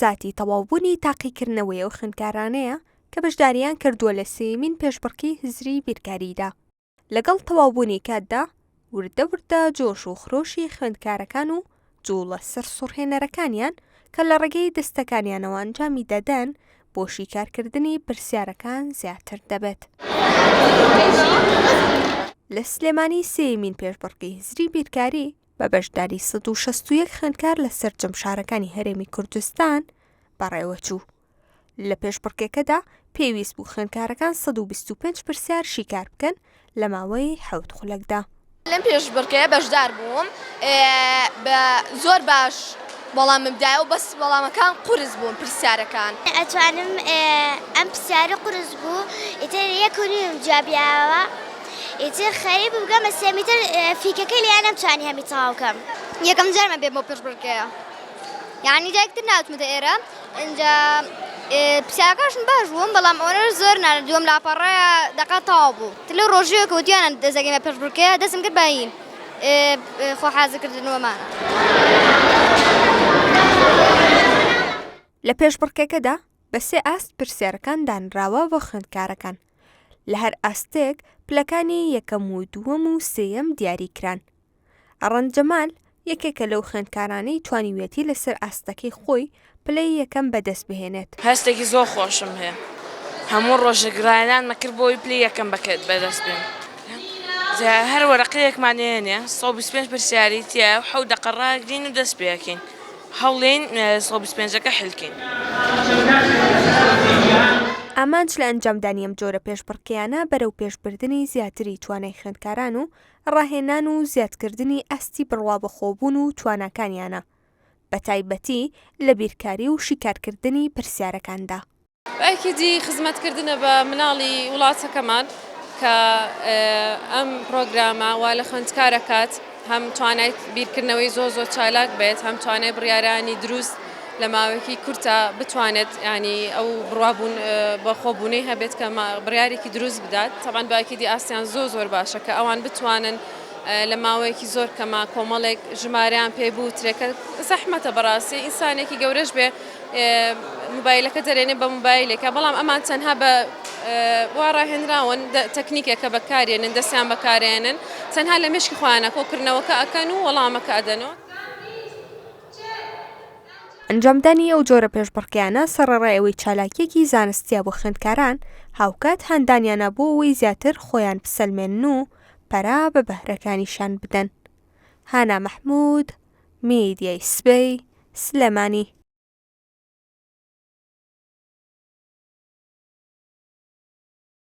ساتی تەواوبوونی تاقیکردنەوەی ئەو خوێندکارانەیە کە بەشدارییان کردووە لە سێیەمین پێشبڕکێی هزری بیرکاریدا. لەگەڵ تەواوبوونی کاتدا، وردە وردە جۆش و خرۆشی خوێندکارەکان و جووڵە سەرسوڕهێنەرەکانیان کە لە ڕێگەی دەستەکانیانەوە ئەنجامی دەدەن بۆ شیکارکردنی پرسیارەکان زیاتر دەبێت. لە سلێمانی سێیەمین پێشبڕکێی هزری بیرکاری بە بەشداری 161 خوێندکار لە سەرجەم شارەکانی هەرێمی کوردستان بەڕێوەچوو. لە پێشبڕکێکەدا پێویست بوو خوێندکارەکان 125 پرسیار شیکار بکەن لە ماوەی حەوت خولەکدا. لەم پێشبڕکێیە بەشدار بووم بە زۆر باش وەڵامم دایەوە بەس وەڵامەکان قورس بوون پرسیارەکان. ئەتوانم ئەم پرسیارە قورس بوو ئیتر یەک و نیوم جواب یاوە ئیتر خەریک بوو بگەمە سێم ئیتر فیکەکەی لێیان نەمتوانی هەمی تەواو کەم. یەکەم جارمە بێم بۆ پێشبڕکێیە یانی جارێکی تر نەهاتوومەتە ئێرە ئینجا پرسیارەکانشم باش بوون بەڵام ئەوەنەش زۆر نا دووەم لاپەڕەیە دەقە تەواو بوو تر لەو ڕۆژەیەوە کە وتیانە دەست دەکەین بە پێشبڕکێ دەستم کرد بە هین خۆ حازرکردن وەمانە. لە پێشبڕکێکەدا بە سێ ئاست پرسیارەکان دانراوە بۆ خوێندکارەکان، لە هەر ئاستێک پلەکانی یەکەم و دووەم و سێیەم دیاری کران. ڕەنج جەمال یەکێکە لەو خوێندکارانەی توانیویەتی لەسەر ئاستەکەی خۆی پلەی یەکەم بەدەست بهێنێت. هەستێکی زۆر خۆشم هەیە هەموو ڕۆژێک ڕاهێنانمە کرد بۆ ئەوەی پلەی یەکەم بەدەست بێنم هەر وەرەقەیەکمان هێنێ 125 پرسیاری تیایە و حەوت دەقە ڕاگرین و دەست پێکەین هەوڵێین 125 ەکە حلکەین. ئامانج لە ئەنجامدانی ئەم جۆرە پێشبڕکێیانە بەرەوپێشبردنی زیاتری توانای خوێندکاران و ڕاهێنان و زیادکردنی ئاستی بڕوابەخۆبوون و تواناکانیانە، بەتایبەتی لە بیرکاری و شیکارکردنی پرسیارەکاندا. ئەکیدی خزمەتکردنە بە مناڵی وڵاتەکەمان کە ئەم پرۆگرامە وا لە خوێندکار ئەکات هەم توانای بیرکردنەوەی زۆر زۆر چالاک بێت هەم توانای بڕیارانی دروست لە ماوەیەکی کورتە بتوانێت ینی ئەو بڕوابوون بە خۆبوونەی هەبێت کە بڕیارێکی دروست بدات تەبعەن باکیدی ئاستیان زۆر زۆر باشە کە ئەوان بتوانن لە ماوەیەکی زۆر کەمە کۆمەڵێک ژمارەیان پێ بوترێ کە زەحمەتە بەڕاستی ئینسانێکی گەورەش بێ مۆبایلەکە دەرێنێ بە مۆبایلێکە بەڵام ئەمان تەنها بە وا ڕاهێنراون تەکنیکێکە بەکارێنن دەستیان بەکارێنن تەنها لە مێشکی خۆیانە کۆکردنەوەکە ئەکەن و وەڵامەکە ئەدەنەوە. ئەنجامدانی ئەو جۆرە پێشبڕکێیانە سەڕەڕای ئەوەی چالاکییەکی زانستییە بۆ خوێندکاران، هاوکات هاندانیانە بۆ ئەوەی زیاتر خۆیان بسەلمێنن و پەرە بە بەهرەکانیشیان بدەن. هانا مەحمود، میدیای سبەی، سلێمانی.